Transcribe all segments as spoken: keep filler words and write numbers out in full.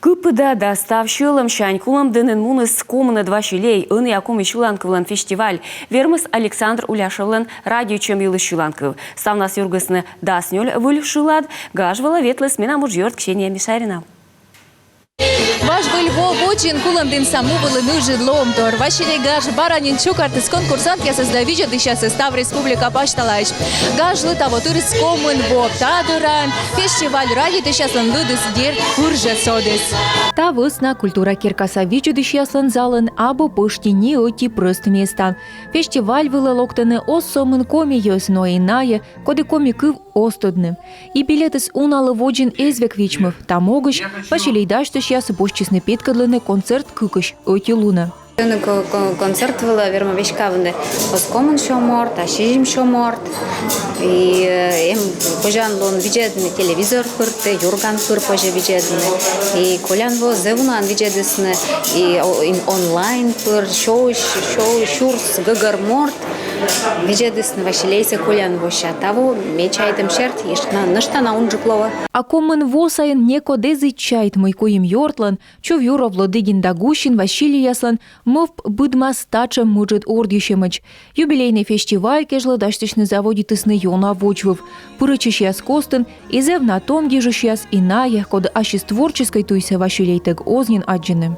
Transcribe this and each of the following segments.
Кыпыда да став сьӧлӧмсянь Кулӧмдінын муніс комынӧд «Василей» ӧнія коми сьыланкывлӧн фестиваль. Вермис Александр Уляшевлӧн «Радейтчӧм йылысь» сьыланкыв. Ставнас юргисны дас нёль выль шылад. Гаж вылӧ ветліс менам уджъёрт Ксения Мишарина. Важ выль во водзын Кулӧмдінса му вылын ыджыд лоӧмтор. «Василей» гаж бара нин чукӧртіс конкурсантъясӧс да видзӧдысьясӧс став республика пасьталаысь. Гажлы таво тырис комын во. Та дырйи фестиваль радейтысьяслӧн лыдыс, дерт, пыр жӧ содіс. Та вӧсна культура керкаса видзӧдысьяслӧн залын абу пӧшти ни ӧти прӧст места. Фестиваль вылӧ локтӧны оз сӧмын коми йӧз, но и найӧ, коді коми кыв оз тӧдны. И билетыс уналы водзын эз век вичмыв. Та могысь «Василей» дасьтысьяс босьтчисны петкӧдлыны концерт кыкысь ӧти лунӧ. Ӧні ко-, ко-, концерт вылӧ вермӧ веськавны оз комын сё морт, а сизим сё морт. И, э, эм позянлун видзӧдны телевизор пыр, тэ юрган пыр позьӧ видзӧдны. И колян во зэв унаӧн видзӧдісны, и о-, ин-, онлайн пыр, сё, сё, сюрс гӧгӧр морт видзӧдісны «Василейсӧ» колян вося. Таво, ме чайтӧм серти, нӧшта на, нӧшта на унджык лоӧ. А комын во сайын некод эз и чайт, мый куим ёртлӧн, Чувьюров, Лодыгин да Гущин «Василейяслӧн» мӧвп быдмас татшӧм ыджыд ордйысьӧмӧдз. Юбилейнӧй фестиваль кежлӧ дасьтысьны заводитісны ёна водзвыв. Пырӧдчысьяс костын и зэв на том гижысьяс, и найӧ, коді ассьыс творческӧй туйсӧ «Василейтӧг» оз нин аддзыны.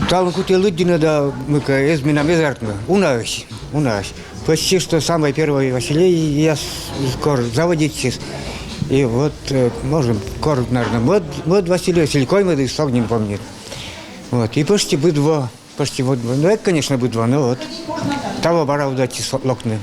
Талун куті лыддьыны да, мыйкӧ эз менам эз артмы. Унаысь, унаысь. Почти что самый первый «Василейяс» кор заводитчис. И вот, э, может, кор, наверное, мӧд, мӧд «Василей», или коймӧд, и сог нин помнит. Вот. И почти быд во. Почти вот, ну, это, конечно, быд во, но вот. Таво бара удайтчис локны.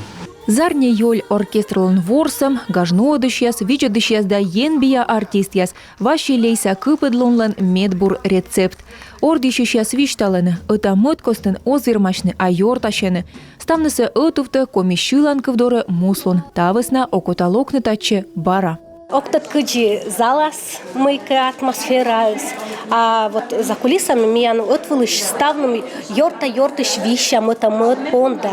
«Зарни ёль» оркестрлӧн ворсӧм, гаж нуӧдысьяс, видзӧдысьяс да енбиа артистъяс — «Василейса» кыпыдлунлӧн медбур рецепт. Ордйысьысьяс висьталӧны, ӧта-мӧд костын оз вермасьны, а ёртасьӧны. Ставнысӧ ӧтувтӧ коми сьыланкыв дорӧ муслун. Та вӧсна окота локны татчӧ бара. Ог тӧд, кыдзи залас мыйкӧ атмосфераыс, а вот за кулисами миян ӧтвылысь ставным ёрта-ёртысь висям ӧта-мӧд понда.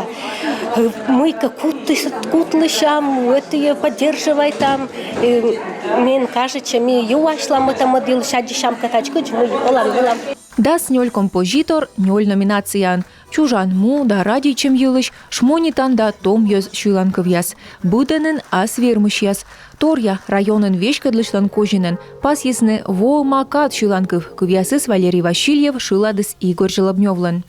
Мыйкӧ кутыс-, кутлысям, ӧтіӧ поддерживайтам. Э, мен кажется, ми юасьлам ӧта-мӧд йылысь, аддзысям кӧ тадз, кыдз ми олам, вылам. Дас нёль композитор нёль номинацияын: «Чужан му» да «Радейтчӧм йылысь», «Шмонитан» да «Том йӧз» сьыланкывъяс. Быдӧнын ас вермысьяс. Торъя районын веськӧдлысьлӧн козинӧн пасйисны «Воӧма кад» сьыланкыв. Кывъясыс Валерий Васильев, шыладыс Игорь Желобнёвлӧн.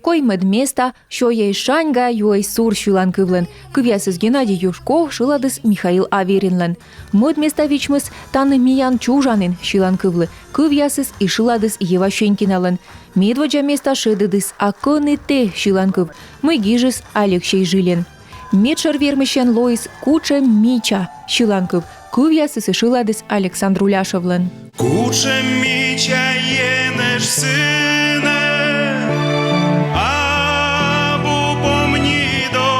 Коймӧд места сёйӧй шаньга, юӧй сур сьыланкывлӧн. Кывъясыс Геннадий Юшков, шыладыс Михаил Аверинлӧн. Мӧд места вичмис «Тані миян чужанін» сьыланкывлы. Кывъясыс и шыладыс Ева Сенькиналӧн. Медводдза места шедӧдіс «А кӧні тэ» сьыланкыв, мый гижис Алексей Жилин. Медшӧр вермысьӧн лоис «Кутшӧм мича» сьыланкыв. Кывъясыс и шыладыс Александр Уляшевлӧн. Кутшӧм мича енэж сынӧ, абу помнитӧ,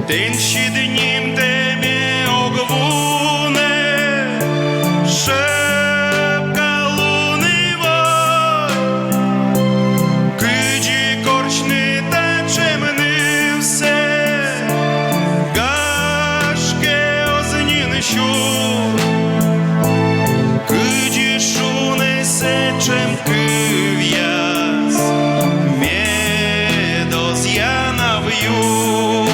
тэнсьыд нимтӧ ме ог вунӧ, шӧпкалунывой. Кыдзи корсьны татшӧм нывсӧ, гашкӧ, оз нин сюр. Кыдзи шуны сэтшӧм кывъяс, мед оз яна в юр.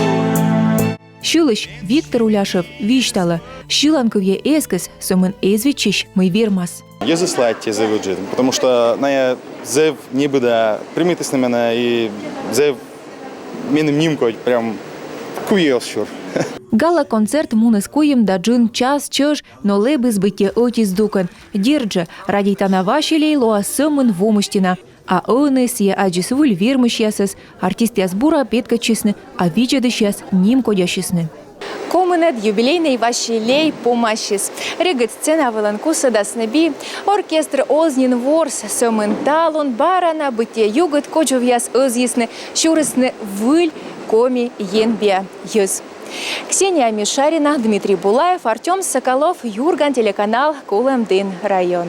Сьылысь Виктор Уляшев висьталӧ, сьыланкывйӧ эскӧс сӧмын эз виччысь, мый вермас. Йӧзыслы аттьӧ зэв ыджыд, потому что найӧ зэв небыда примитісны менӧ и зэв меным нимкодь, прям куйӧ оз сюр. Гала-концерт муніс куим да джын час чӧж, но лэбис быттьӧ ӧти здукӧн. Дерт жӧ, радейтана «Василей» лоас сӧмын во мысти на. А ӧні сійӧ аддзис выль вермысьясӧс, артистъяс бура петкӧдчисны, а видзӧдысьяс нимкодясисны. Комынӧд юбилейнӧй «Василей» помасис. Регыд сцена вылын кусӧдасны би. Оркестр оз нин ворс, сӧмын талун бара на быттьӧ югыд кодзувъяс ӧзйисны, сюрисны выль коми енбиа йӧз. Ксения Мишарина, Дмитрий Булаев, Артём Соколов, «Юрган» телеканал, Кулӧмдін район.